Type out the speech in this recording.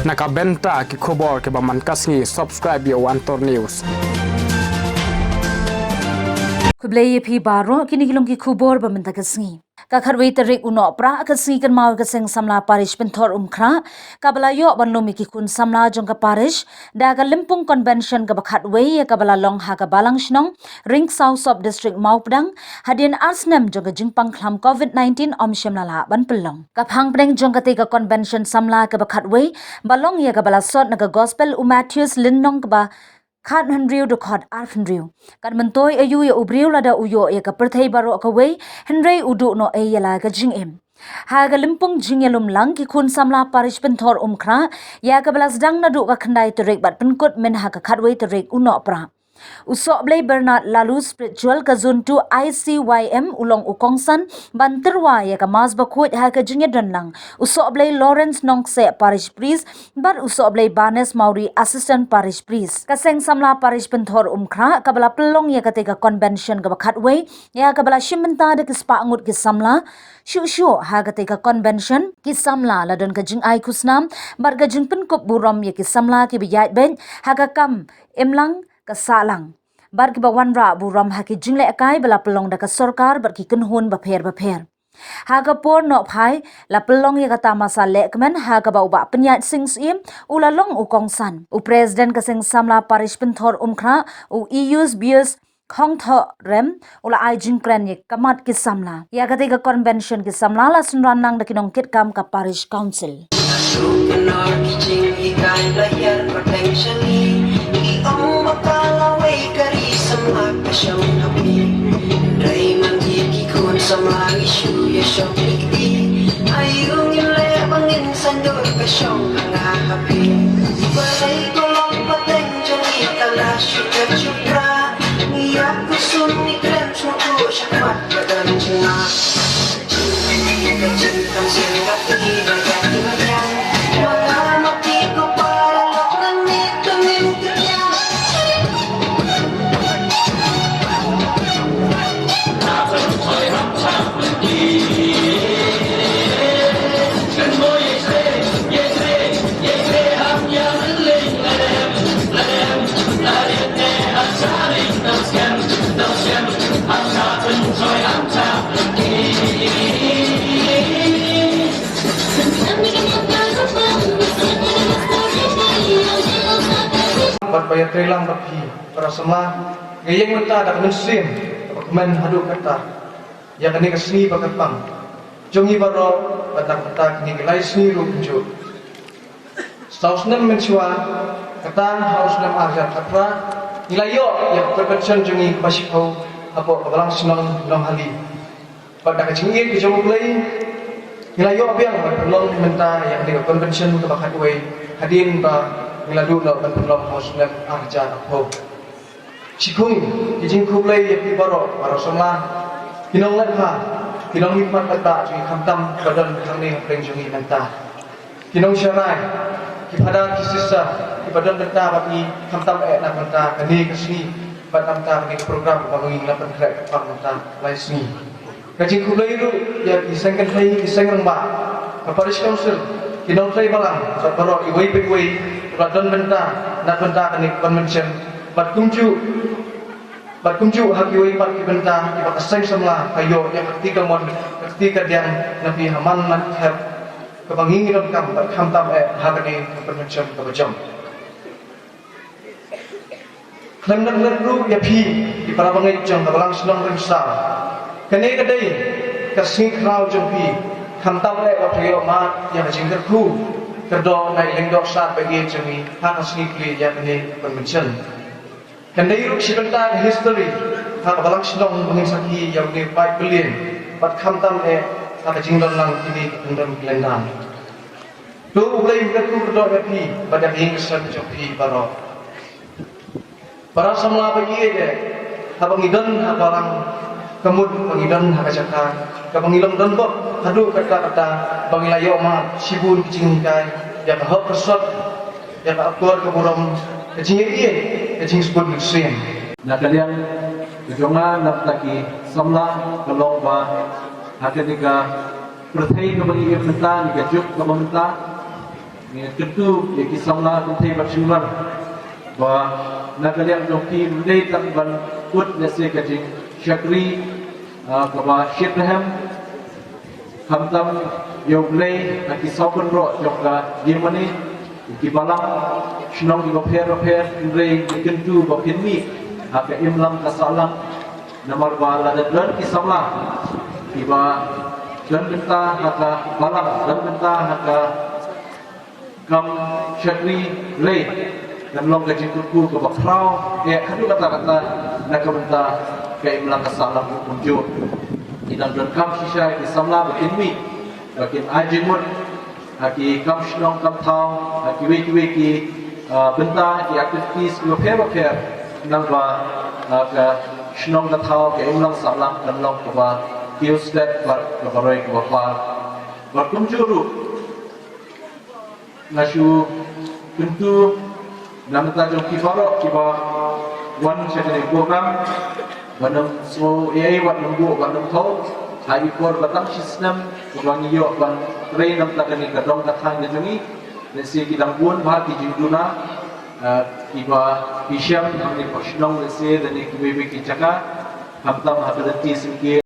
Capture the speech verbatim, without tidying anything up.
Na ka bynta ki khubor kiba man ka sngi, subscribe ïa u Antor News. Khublei ïa phi baroh, kine ki long ki khubor ba mynta ka sngi. Ka khatwei tarik u Nohprah ka sngi kynmaw ka Seng Samla Parish Pynthor Umkhrah kaba la ïoh ban lum ïa ki khun samla jong ka parish da ka Lympung Convention kaba khatwei, ïa kaba la long ha ka Balang Shnong, Ring Ksaw, Sub District Mawpdang, hadien ar snem jong ka jingpang khlam covid nineteen ym shym la lah ban pynlong. Ka phang pdeng jong katei ka convention samla kaba khatwei ba long ïa kaba la sot na ka Gospel u Mathaios lynnong kaba khathynriew dkhot arphew hynriew. Kan myntoi aïu ïa u briew lada u ïoh ïa ka pyrthei baroh kawei, hynrei u duh noh ei ïa la ka jingim. Ha ka lympung jingïalum lang, ki khun samla Parish Pynthor Umkhrah ïa kaba la sdang naduh ka khyndai tarik bad pynkut myn ha ka khatwei tarik u Nohprah. U Sohblei Bernard Laloo, Spiritual, ka Zone two I C Y M, u long u kongsan ban tyrwa ïa ka Mass Bakhuid ha ka jingïadon lang u Sohblei Lawrence Nongkseh, Parish Priest, bad u Sohblei Barnes Mawrie, Assistant Parish Priest. Ka Seng Samla Parish Pynthor Umkhrah kaba la pynlong ïa katei ka convention kaba khatwei, ïa kaba la shim bynta da ki spah ngut ki samla. Shuh shuh ha katei ka convention, ki samla la don ka jingai khusnam bad ka jingpynkup burom ïa ki samla kiba ïaid beit ha ka kam imlang ka sahlang bad kiba wanrah burom ha ki jinglehkai ba la pynlong da ka sorkar bad ki kynhun bapher bapher. Ha ka por nohphai la pynlong ïa ka tamasa lehkmen ha kaba u Bah Pynïaid Sing Syiem u la long u kongsan. U President ka Seng Samla Parish Pynthor Umkhrah, u Eusbius Khongthoh Rem, u la ai jingkren ïa ka mat ki samla. Ïa katei ka convention ki samla la synran lang da ki nongkitkam ka Parish Council. Bad ba ïatreilang bad phi para samla, nga ïeng mynta da ka mynsiem kaba kmen haduh katta ïa kane ka sngi ba kyrpang jong ngi baroh, bad na ka bynta kine ki lai sngi ruh kumjuh. Saw snem mynshuwa, kata ha u snem ar hajar khatphra, ngi la ïoh ïa ka convention jong ngi kaba shiphew hapoh ka Balang Shnong Nonghali. Bad da ka jingïeit ka jong U Blei, ngi la ïoh biang ban pynlong mynta ïa kane ka convention kaba khatwei, hadien ba ngi la duh noh ban pynlong ha u snem ar hajar arphew. Shi khun ki jingkhublei ïa phi baroh, baroh samla, ki nongleh bha, ki nongmihkhmat paidbah jong ngi khamtam kiba don hangne hapdeng jong ngi mynta. Ki nongsharai, ki phadar, ki sister kiba don bynta bad ngi khamtam eh na ka bynta kane ka sngi bad na ka bynta kane ka program ba ngi la pynkhreh kyrpang mynta lai sngi. Ka jingkhublei ruh ïa ki seng kynthei, ki seng rangbah, ka Parish Council, ki nongtrei balang bad baroh iwei pa iwei kiba don bynta na ka bynta kane ka convention bad kumjuh, bad kumjuh ha kiwei pat ki bynta kiba ka seng samla ka ïoh ïa ka kti kamon, ka kti kadiang na phi ha man na ka thep kaba ngi ngi donkam bad khamtam eh ha kane ka convention kaba jong. Khlem da klet ruh ïa phi ki para bangeit jong ka Balang Shnong Ring Ksaw, kane ka dei ka sngi khraw jong phi. Khamtam eh ba phi ïoh mad ïa ka jingkyrkhu kyrdoh na i Lyngdoh Sad ba ïeit jong ngi ha ka sngi plie ïa kane ka convention. Kan dei ruh shi bynta ka history ha ka Balang Shnong ba ngin sakhi ïa une u paid byllieng bad khamtam eh ha ka jingdon lang kine ki kyndon ki lyndan. To U Blei un kyrkhu kyrdoh ïa phi bad ïa ka ïing ka sem jong phi baroh. Para samla ba ïeit eh, haba ngi don ha ka balang, ka mut ba ngi don ha ka jaka kaba ngi long donbok haduh katta katta, ba ngi la ïoh mad shibun ki jinghikai ïa ka hok ka sot, ïa ka akor ka burom, ka jingïeit, ka jingsbun mynsiem. Na ka liang ka jong nga na bynta ki samla, ka long ba ha kane ka pyrthei kaba ngi im mynta, ne ka juk kaba mynta, Ngi kyntu ïa ki samla kynthei bad shynrang ba na ka liang jong phi ym dei tang ban kut lehse ka jingshakri, ah, kaba shitrhem, khamtam ïa U Blei ha ki saw kynroh jong ka ïingmane, ki balang shnong kiba pher bapher, hynrei ngi kyntu ba phin mih ha ka imlang ka sahlang. Namar ba lada don ki samla kiba don bynta ha ka balang, don bynta ha ka kam shakri lei, kan long ka jingkyrkhu kaba khraw eh haduh katta katta na ka bynta ka imlang ka sahlang kumjuh. Ki dang donkam shisha ki samla ba kin mih, ba kin ai jingmut ha ki kam shnong kam thaw, ha kiwei kiwei ki, ah, bynta, ki activities kiba pher bapher, khnang ba, ah, ka shnong ka thaw, ka imlang sahlang kan long kaba kiew stet bad kaba roi kaba par. Bad kumjuh ruh nga shu kyntu na ka bynta jong ki baroh kiba wan sha kane ka program, ban ym sngew ei ei, ban ym buh, ban ym thaw, ha i por ba tang shi snem kaba ngi ïoh ban trei na ka bynta kane ka dong ka thaiñ ka jong ngi. Lehse ki dang bun bha ki jingduna, eh, kiba ki shem hangne ha shnong, lehse lane kiwei kiwei ki jaka, khamtam ha ka lynti syngkien.